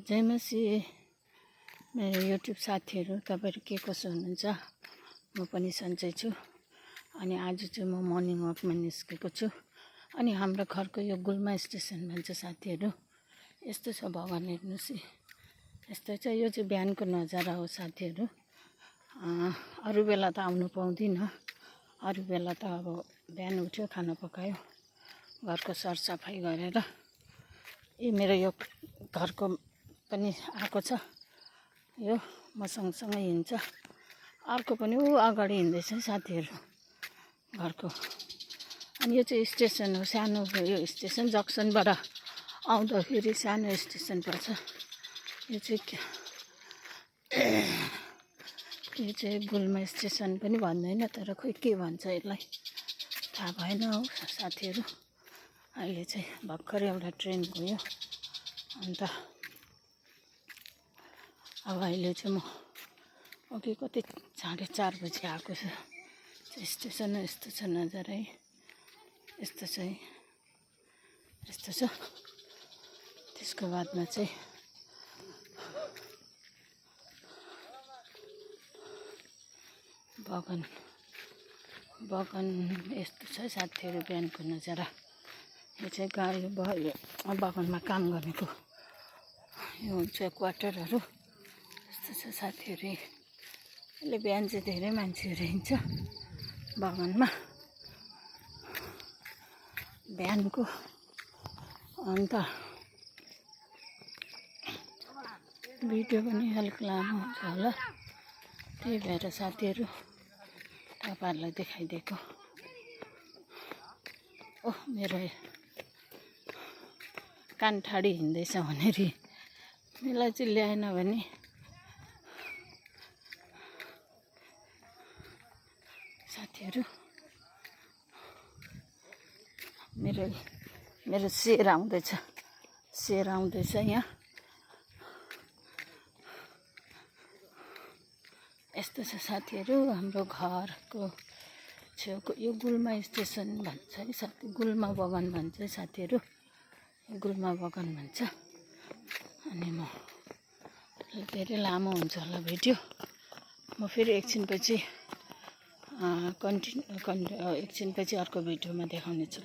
जय मसी मेरो युट्युब साथीहरू, तपाईँहरू के कसो हुनुहुन्छ? म पनि सन्चै छु। अनि आज चाहिँ म मर्निङ वकमा निस्केको छु। अनि हाम्रो घरको यो गुल्मा स्टेसन भन्छ साथीहरू। यस्तो छ, भगवान हेर्नुहोस्, यस्तो चाहिँ यो चाहिँ बिहानको नजारा हो साथीहरू। अरू बेला त आउनु पाउँदिनँ। अरू बेला त अब बिहान उठ्यो, खाना पकायो, घरको सरसफाइ गरेर यो मेरो यो घरको पनि आएको छ। यो म सँगसँगै हिँड्छ। अर्को पनि ऊ अगाडि हिँड्दैछ साथीहरू घरको। अनि यो चाहिँ स्टेसन हो, सानो यो स्टेसन। जक्सनबाट आउँदाखेरि सानो स्टेसन पर्छ। यो चाहिँ गुल्मा स्टेसन पनि भन्दैन, तर खोइ के भन्छ यसलाई थाहा भएन हौ साथीहरू। अहिले चाहिँ भर्खर एउटा ट्रेन गयो। अन्त अब अहिले चाहिँ म अघि कति 4:30 बजी आएको छु। स्टेसन यस्तो छ, नजारा है यस्तो छ है, यस्तो छ। त्यसको बादमा चाहिँ बगान यस्तो छ साथीहरू, बिहानको नजारा। यो चाहिँ गाई बगानमा काम गरेको यो हुन्छ क्वार्टरहरू। यस्तो छ साथीहरू। अहिले बिहान चाहिँ धेरै मान्छेहरू हिँड्छ बगानमा बिहानको। अन्त भिडियो पनि अलिक लामो हुन्छ होला, त्यही भएर साथीहरू तपाईँहरूलाई देखाइदिएको। ओह, मेरो कान ठाडी हिँड्दैछ भनेर मलाई चाहिँ ल्याएन भने साथीहरू। मेरो शेर आउँदैछ यहाँ। यस्तो छ साथीहरू हाम्रो घरको छेउको यो गुल्मा स्टेसन भन्छ है साथी, गुल्मा बगान भन्छ है साथीहरू, गुल्मा बगान भन्छ। अनि म धेरै लामो हुन्छ होला भिडियो, म फेरि एकछिनपछि एकछिनपछि अर्को भिडियोमा देखाउनेछु।